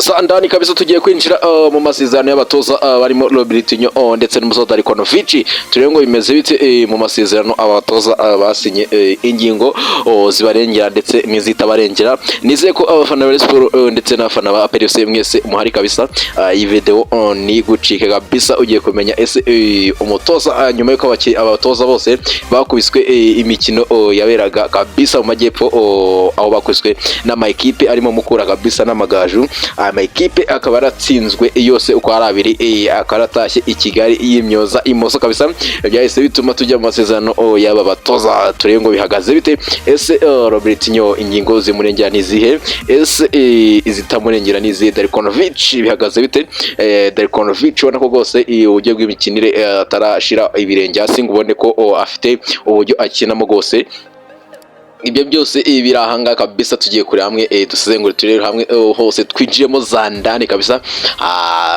Za ndani kabisa, tugiye kwinjira mu masezerano y'abatoza barimo Robertinho ndetse n'umutoza Darko Novic. Turebe ngo bimeze bite mu masezerano abatoza basinye, ingingo zibarengera ndetse n'izitabarengera. Nizeye ko abafana ba Rayon Sport ndetse n'abafana ba APR FC mwese muhari kabisa. Iyi video ni gucike kabisa, ugiye kumenya ese umutoza nyuma y'uko abatoza bose bakubiswe imikino yaberaga kabisa mu majyepfo, aho bakubiswe n'ama ekipe arimo Mukura kabisa n'Amagaju, aya ma ekipe akaba yaratsinzwe yose uko ari abiri, akaba yaratashye i Kigali yimyoza imoso kabisa. Byahise bituma tujya mu masezerano y'aba batoza, turebe ngo bihagaze bite. Ese Robertinho ingingo zimurengera ni izihe? Ese izitamurengera ni izihe? Darko Novic bihagaze bite? Darko Novic ubona ko rwose uburyo bw'imikinire atarashira ibirenge hasi ngo ubone ko afite uburyo akinamo rwose. Ibyo byose biri ahangaha kabisa, tugiye kureba hamwe, dusesengure, turebe hamwe hose, twinjiyemo za ndani kabisa.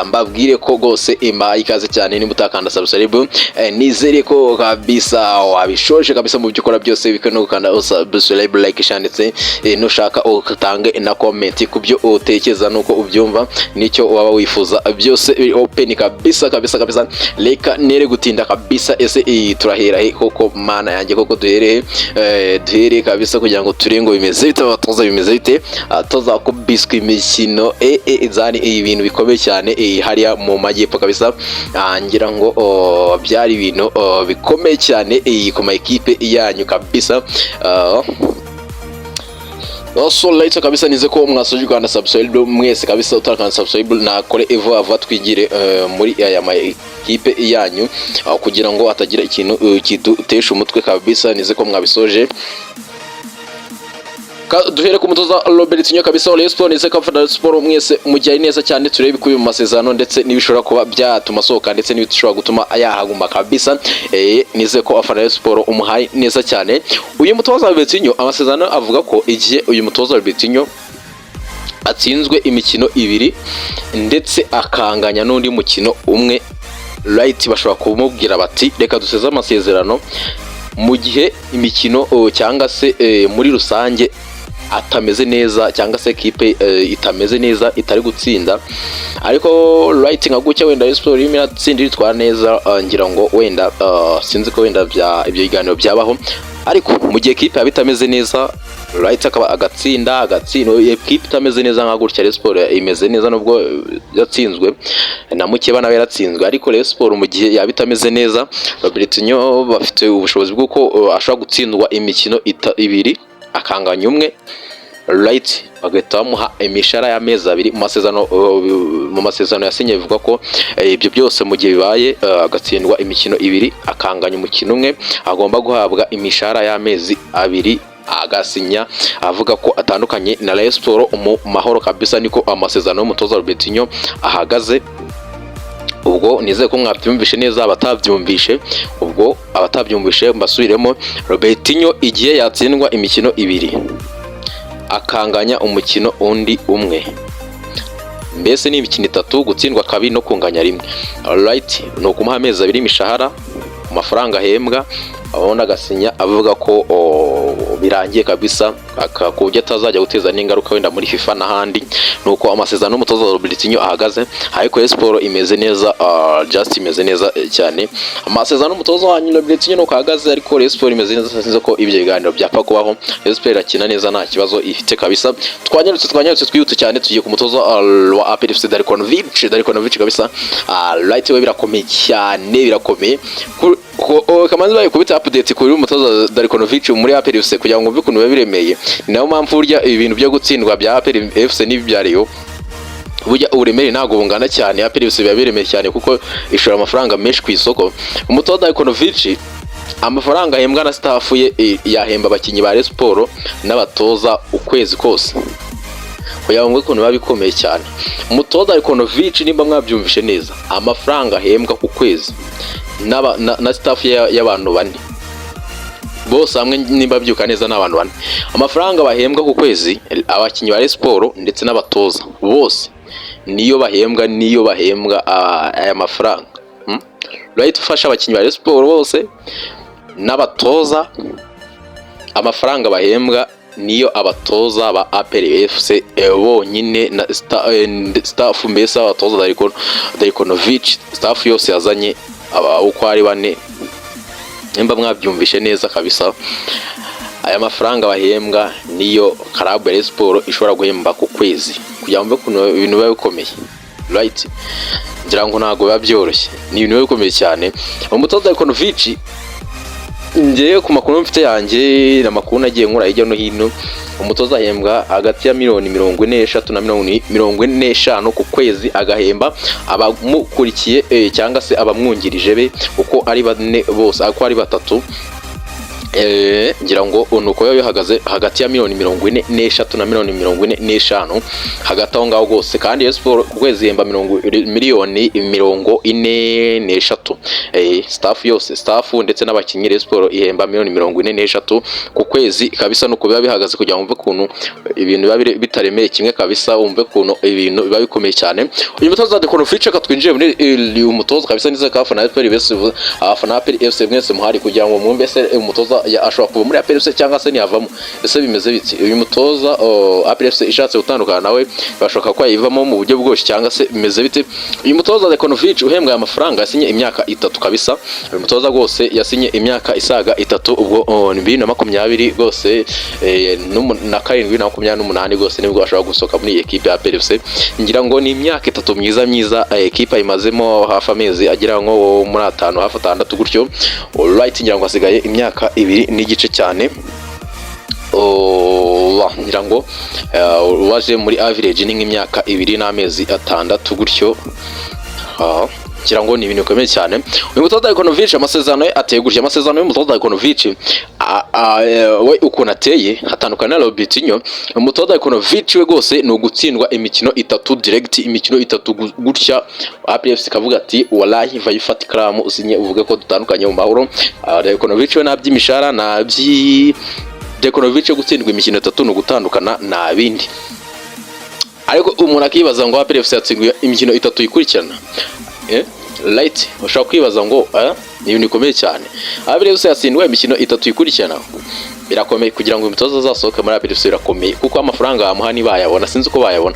Mbabwire ko rwose imbaye ikaze cyane. Niba utakanda subscribe, nizere ko kabisa wabishoje kabisa mu byo ukora byose, bikwiye no gukanda subscribe, like, share, ndetse nushaka utange na comment ku byo utekereza nuko ubyumva nicyo waba wifuza, byose biri open kabisa kabisa kabisa. Reka nere gutinda kabisa. Ese turahera he koko? Mana yanjye koko, duhere duhere kabisa kugira ngo turebe ngo bimeze bite, abatoza bimeze bite, abatoza kubiswa imikino zani ibintu bikomeye cyane hariya mu majyepfo kabisa. Ngira ngo byari ibintu bikomeye cyane ku ma ekipe yanyu kabisa. So later kabisa, nize ko mwasoje Rwanda subscribe mwese kabisa. Utarakanda subscribe nakore vuba vuba, twigire muri aya ma ekipe yanyu kugira ngo hatagira ikintu kidutesha umutwe kabisa. Nize ko mwabisoje. Duhere ku mutoza Robertinho kabisa wa Rayon Sport. Ndetse ko Sport mwese mujyanye neza cyane, turebe ibikubiye mu masezerano ndetse n'ibishobora kuba byatuma asohoka ndetse n'ibishobora gutuma yahaguma kabisa. Nizeye ko abafana ba Rayon Sport umuhaye neza cyane. Uyu mutoza Robertinho, amasezerano avuga ko igihe uyu mutoza Robertinho atsinzwe imikino ibiri ndetse akanganya n'undi mukino umwe, right, bashobora kumubwira bati: "Reka duseze amasezerano." Mu gihe imikino cyangwa se muri rusange atameze neza cyangwa se ekipe itameze neza, itari gutsinda, ariko right, nka gutya wenda Rayon Sport irimo iratsinda, iritwara neza, ngira ngo wenda sinzi ko wenda bya ibyo biganiro byabaho. Ariko mu gihe ekipe yaba itameze neza, right, akaba agatsinda agatsinda ekipe itameze neza, nka gutya Rayon Sport imeze neza nubwo yatsinzwe na mukeba, nawe yaratsinzwe, ariko Rayon Sport mu gihe yaba itameze neza, Robertinho bafite ubushobozi bw'uko ashobora gutsindwa imikino ibiri akanganya umwe, right, bagahita bamuha imishahara y'amezi 2. Mu masezerano yasinye bivuga ko ibyo byose mu gihe bibaye, agatsindwa imikino ibiri akanganya umukino umwe, agomba guhabwa imishahara y'amezi 2, agasinya avuga ko atandukanye na Rayon Sport mu mahoro kabisa. Niko amasezerano y'umutoza Robertinho ahagaze. Ubwo nizeye ko mwabyumvishe neza. Abatabyumvishe, ubwo abatabyumvishe mbasubiremo: Robertinho igihe yatsindwa imikino ibiri akanganya umukino undi umwe, mbese ni imikino itatu, gutsindwa kabiri no kunganya rimwe, right, ni ukumuha amezi 2 y'imishahara ku mafaranga ahembwa, ubundi agasinya avuga ko birangiye kabisa, ku buryo atazajya guteza n'ingaruka wenda muri FIFA n'ahandi. Nuko amasezerano y'umutoza Robertinho ahagaze. Ariko Rayon Sport imeze neza, just imeze neza cyane. Amasezerano y'umutoza wanyu Robertinho nuko ahagaze, ariko Rayon Sport imeze neza, sinzi ko ibyo biganiro byapfa kubaho. Rayon Sport irakina neza, nta kibazo ifite kabisa. Twanyarutse, twanyarutse, twihute cyane, tugiye ku mutoza wa APR FC, Darko Novic. Darko Novic kabisa, right, we birakomeye cyane, birakomeye. Kamanzi baye kubita update kuri umutoza Darko Novic muri APR FC kugira ngo umve ukuntu biba biremeye. Ni nayo mpamvu burya ibintu byo gutsindwa bya APR FC n'ibya Rayon, burya uburemere ntabwo bungana cyane. APR FC biba biremeye cyane kuko ishora amafaranga menshi ku isoko. Umutoza Darko Novic, amafaranga ahembwa na staff ye yahemba abakinnyi ba Rayon Sport n'abatoza ukwezi kose, kugira ngo ukuntu biba bikomeye cyane. Umutoza Darko Novic, nimba mwabyumvishe neza, amafaranga ahembwa ku kwezi na staff ye y'abantu bane bose hamwe, nimba byuka neza n'abantu bane, amafaranga bahembwa ku kwezi abakinnyi ba Rayon Sport ndetse n'abatoza bose, niyo bahembwa aya mafaranga. Right, ufasha abakinnyi ba Rayon Sport bose n'abatoza, amafaranga bahembwa Niyo abatoza ba APR FC bonyine na staff, mbese abatoza Darko Novic, staff yose yazanye, aba uko ari bane, nimba mwabyumvishe neza kabisa, aya mafaranga bahembwa niyo club ya Rayon Sport ishobora guhemba ku kwezi, kugira ngo mve ukuntu ibintu biba bikomeye, right? Ngira ngo ntabwo biba byoroshye, ni ibintu biba bikomeye cyane. Umutoza Darko Novic, ngewe ku makuru mfite yanjye, amakuru nagiye nkura hirya no hino, umutoza ahembwa hagati ya miliyoni 43 na 45 ku kwezi, agahemba abamukurikiye cyangwa se abamwungirije be uko ari bane bose, uko ari batatu. Ngira ngo nuko biba bihagaze, hagati ya miliyoni 43 na miliyoni 45, hagati aho ngaho rwose. Kandi Rayon Sport ku kwezi ihemba miliyoni 43, staff yose, staff ndetse n'abakinnyi. Rayon Sport ihemba miliyoni 43 ku kwezi kabisa. Nuko biba bihagaze, kugira ngo wumve ukuntu ibintu biba bitaremeye kimwe kabisa, wumve ukuntu ibintu biba bikomeye cyane. Uyu mutoza Darko Novic, reka twinjiye muri uyu mutoza kabisa. Nizere ko abafana ba APR bese, abafana ba APR FC mwese muhari kugira ngo mwumve se umutoza ashobora kuva muri APR FC cyangwa se ntiyavamo, ese bimeze biti? Uyu mutoza, APR FC ishatse gutandukana nawe, bashoboka ko yayivamo mu buryo bwose cyangwa se bimeze bite? Uyu mutoza Darko Novic uhembwa aya mafaranga yasinye imyaka 3 kabisa. Uyu mutoza rwose yasinye imyaka isaga 3, ubwo ni 2027 rwose, na 7, 2028 rwose nibwo ashobora gusohoka muri iyi ekipe ya APR FC. Ngira ngo ni imyaka 3 myiza myiza. Ekipe ayimazemo hafi amezi agera nko muri 5, hafi 6 gutyo. Alright, ngira ngo hasigaye imyaka 2 n'igice cyane. Oh, ngira ngo waje muri average ni nk'imyaka 2 n'amezi 6 gutyo. Ngira ngo ni ibintu bikomeye cyane. Uyu mutoza Darko Novic, amasezerano ye ateye gutya. Amasezerano y'umutoza Darko Novic we ukuntu ateye hatandukanye na Robertinho. Umutoza Darko Novic we rwose ni ugutsindwa imikino itatu direct, imikino itatu gutya, APR FC ikavuga ati: "Wallahi, vayo ufata ikaramu usinye uvuge ko dutandukanye mu mahoro." Darko Novic we nta by'imishahara, nta by'i Darko Novic, gutsindwa imikino itatu ni ugutandukana, nta bindi. Ariko umuntu akibaza ngo APR FC yatsinzwe imikino itatu ikurikirana, right? Ushobora kwibaza ngo ni ibintu bikomeye cyane. APR FC yatsindwa imikino itatu ikurikirana, birakomeye kugira ngo umutoza azasohoke muri APR FC, birakomeye kuko amafaranga bamuha ntibayabona, sinzi uko bayabona.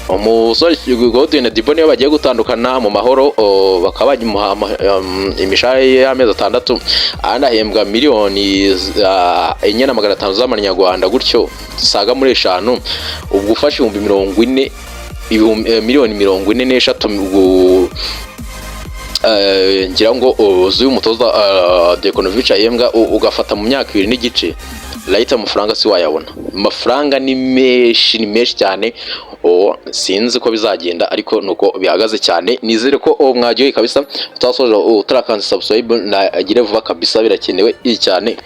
Umusore Godwin Dibo niyo bagiye gutandukana mu mahoro, bakaba bamuha imishahara ye y'amezi 6, ahandi ahembwa miliyoni 4 na 500 z'amanyarwanda gutyo, zisaga muri 5. Ubwo ufashe 40,000, miliyoni 43, ubwo ngira ngo uzi umutoza Darko Novic ahembwa, ugafata mu myaka 2 n'igice, right? Amafaranga si wayabona, amafaranga ni menshi, ni menshi cyane. Sinzi ko bizagenda, ariko nuko bihagaze cyane. Nizere ko mwaryohewe kabisa. Utasoje, utarakanze subscribe, nagire vuba kabisa, birakenewe cyane.